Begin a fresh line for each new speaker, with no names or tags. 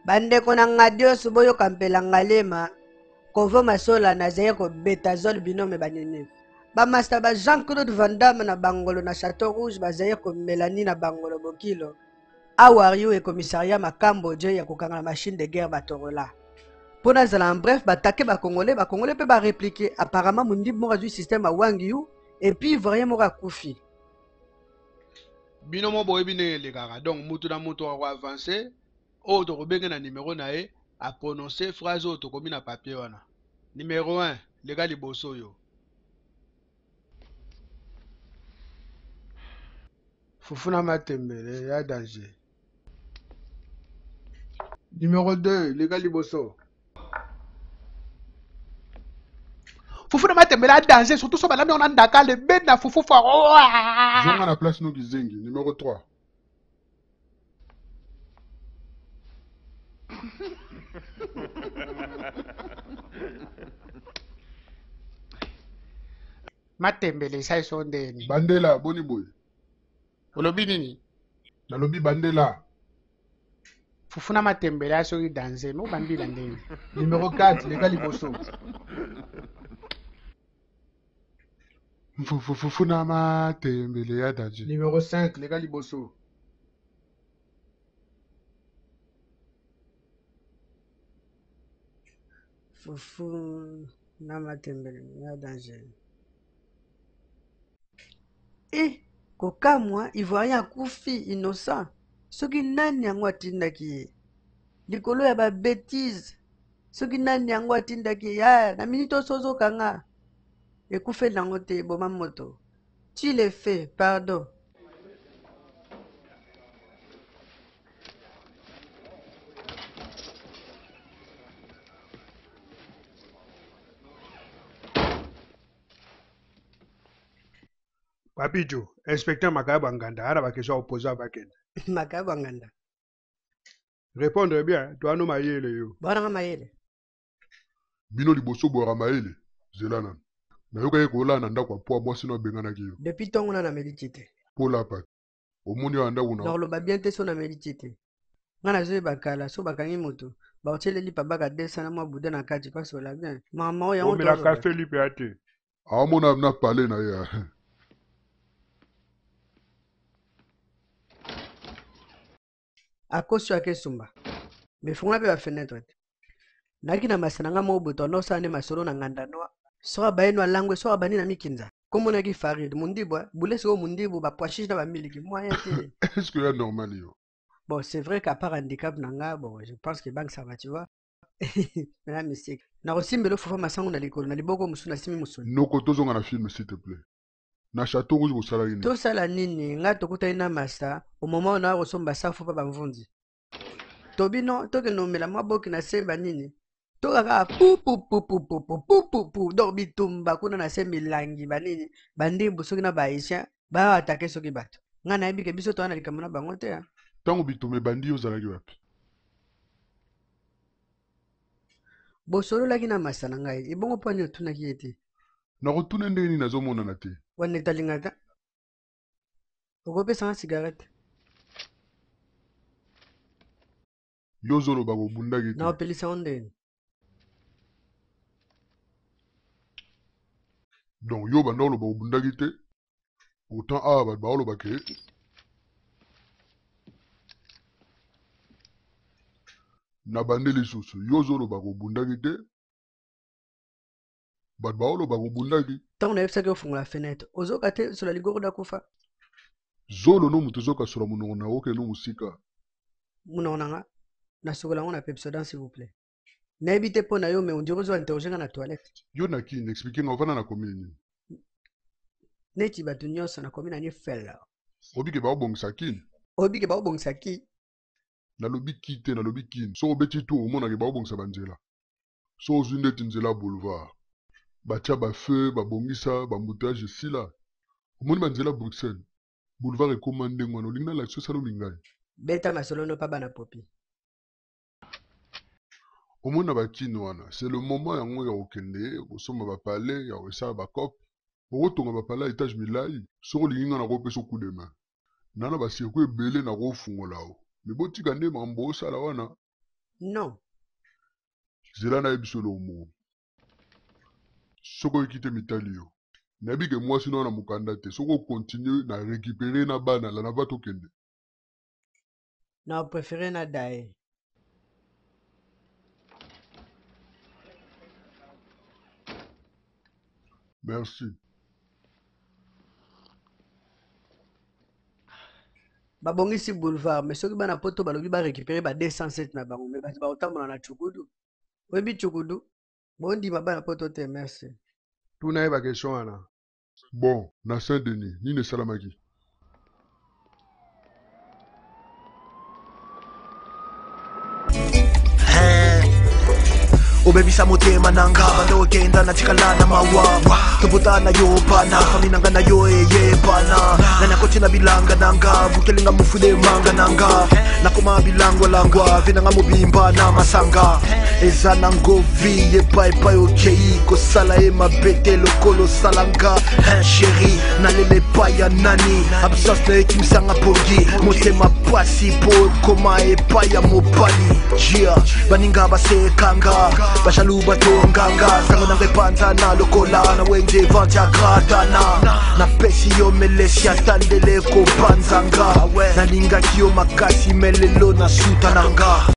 Bandeko na nga dioso boyoka mpela ngalema kovo masola nazali kobeta zol binome banini bamasta ba Jean-Claude Van Damme na bangolo na Chateau Rouge bazali komelani na bangolo bokilo How are you e commissariat makambo je ya kokanga na machine de guerre batorola mpo nazala en bref batake bacongolais bacongolais mpe bareplike apparemment mondibu moko azwi système ya wang yu et puis ivoirien moko akufi.
Bino moko boyebi ndenge elekaka donc mutu na mutu ako avancer oyo toko benge na numero na ye a prononcer phrase oyo tokomi na papier wana. Numero un leka liboso yo. Fufu na matembele ya danger. Numero 2 leka liboso. Fufu na matembele ya danger surtout so balambi yango na ndakale benda fufu fort.
Zonga na place no kizengi. Numero 3.
Matembele esali so ndeni.
Bandela boni boye.
Olobi nini?
Nalobi bandela.
Fufu na matembele ya soki danze mo bambila ndeni.
Numero 4 leka liboso.
Fufu na matembele ya danger.
Numero 5 leka liboso.
Fufu na matembele ya danger. Eh, kokamwa ivoirien akufi innocent. Soki nani yango atindaki ye likolo ya ba bêtises. Soki nani yango atindaki ye ya na minute oso ozokanga ekufeli nango te boma moto. Tu le fais, pardon.
Papicho, inspecteur Makaya Nganda, ana ba question opposé bakende.
Makaya Nganda.
Répondre bien, toi no mayele yo.
Bwana nga mayele.
Bino liboso bwaka mayele, zela nanu. Nayokaki kolala na ndako ya poa mwasi no abenganaki yo.
Depuis ntongo na nameli ti te.
Po lapa te. Omoni awa ndako na.
Nakoloba bien te so nameli ti te. Nga nazoyeba kala so bakangi moto baotiele lipa baka 200 na mwa boudin na kati pasola bien. Mama oyo yango
Omela café lipe ya te.
Aomona na palais na ye.
Akosi oyo akesumba. Mais fungola mpe ba fenêtre te. Nayaki na masa na nga moko boye toanda osala nde masolo na nganda noa. Soki abaye no alangwe soki abandi na mikinza. Kombo nayaki Farid Mundibu eh. Bule sikoyo Mundibu ba pois chiche na ba miliki moyen te.
Est-ce que ya normal yo?
Bon, c'est vrai qu'à part handicap na nga, bon, je pense que banque ça va, tu vois. Na mystique. Nakosimbela fufa masango na likolo na liboko mosusu nasimi mosuni.
Noko tozonga na film s'il te plaît. Na Chateau Rouge bosalaki nini?
Tosala nini? Nga tokutani na masta au moment où na kosomba safu pa bamvunzi. Tobino tokende omela mwa boki na se banini. Tokaka pu pu pu pu pu pu pu pu pu donc bitumba kuna na se milangi banini bandimbu soki na ba haïtien ba attaquer soki bato. Nga nayebi ke biso toza na likambo na bango te.
Tango bitumba ebandi yo ozalaki wapi?
Bosololaki na masta na ngai ebongo mpo nini otunaki ye te?
Nakotuna ndenge nini nazomonana te.
Wana etalinga te. Okopesa nga cigarette?
Yo ozoloba kobundaki te.
Nakopelisa ngo ndenge.
Donc yo banda oloba obundaki te. Pourtant awa bato baoloba ke na bande lisusu yo ozoloba kobundaki te. Bato baoloba kobundaki.
Ntango nayebisaki ofungola fenêtre ozoka te sola ligoro dakufa.
Zolo no moto ezokasola monoko na oke no mosika.
Monoko na nga nasukola yango na Pepsodent s'il vous plaît. Nayebi te mpo na yo mais on dirait ozo interroger nga na toilette.
Yo na kini explique nga ovanda na commune nini?
Neti bato nyonso na commune ani fela.
Obike baobongisa kini?
Obike baobongisa ki?
Nalobi ki te, nalobi kini. Soki obeti tour omonake baobongisa banzela. Soki ozwi ndeti nzela boulevard, batia ba feu, babongisa, ba embouteillages esila. Omoni ba nzela Bruxelles, boulevard ekoma ndenge wana, olingi nalakisa yo esala olingai?
Beta masolo no pa bana popi.
Omoni na ba kin wana, c'est le moment yango ya kokende kosomba ba palais, ya kosala ba coop. Okotonga ba palais ya etage milayi, soki olingi nga nakopesa yo coup de main. Na na ba circuit ebele nakofungola yo. Mais botika nde makambo bosala wana.
Non.
Zela nayebisa yo eloko moko. Soki oyoki te mitali yo. Nayebi ke mwasi no na mokanda te. Soki o continuer na recuperer na bana la nava tokende.
Na prefere na daye.
Merci.
Babongisi boulevard mais soki bana poto balobi ba récupérer ba 207 na bango mais bato bakotambola na chukudu. Oyebi chukudu? Bondima bana poto te merci.
Tuna ye ba question wana.
Bon, na Saint Denis nini esalamaki?
Obebisa motema na nga banda okenda, natikala na mawa. Tobota na yo bana, fami na nga na yo eyebana. Nani akoti na bilanga na nga, bukelinga mufune manga na nga. Nakoma bilangwalangwa, vie na nga mobimba na masanga. Eza nango vie epai epai okei, kosala ye mabe te lokolo osalanga. Hein chéri, nalela epai ya nani? Absence na ye ekimisanga pongi, motema pasi po ekoma epai ya mobali. Jia baninga basekanga, bajalu batonganga, sango nanga epanzana lokola na wenze vente ya gratana. Napesi yo melesi ata ndele kopanzanga, nalingaki yo makasi me lelo nasuta na nga.